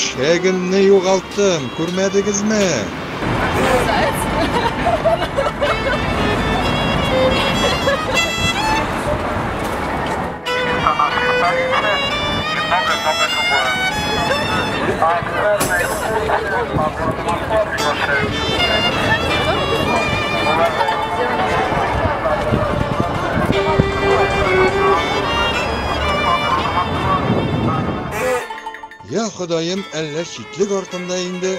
Ишәгемне югалттым, күрмәдегезме? Я Ходаем, әллә читлек артында инде?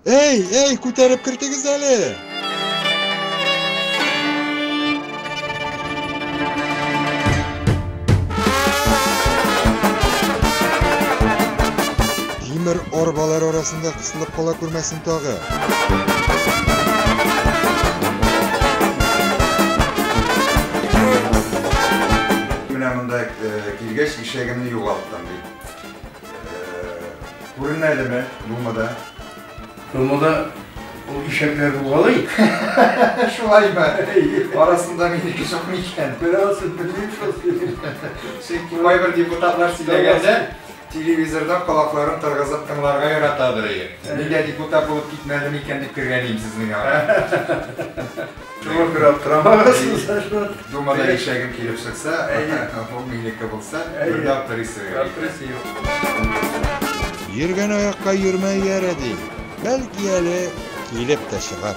Эй, эй, күтәреп кертегез әле! Тимер арбалар арасында кысылып кала күрмәсен тагы. Менә монда килгәч, ишәгемне югалттым бит. Күренмәдеме Думада? Думада ул ишәкләр булгалый. Шулаймы? Арасында минеке юк микән? Менә ансын белмим шул. Чөнки кайбер депутатлар сөйләгәндә телевизордан колакларын торгызып тыңларга яратадыр. Нигә депутат булып китмәдем икән дип кергән идем сезнең янга. Шуңа күрә аптырамагыз. Думада ишәгем килеп чыкса, ул минеке булса, бер дә аптырыйсы юк. Аптырыйсы юк. Йөргән аякка йөрмә иярә ди. Бәлки әле килеп тә чыгар.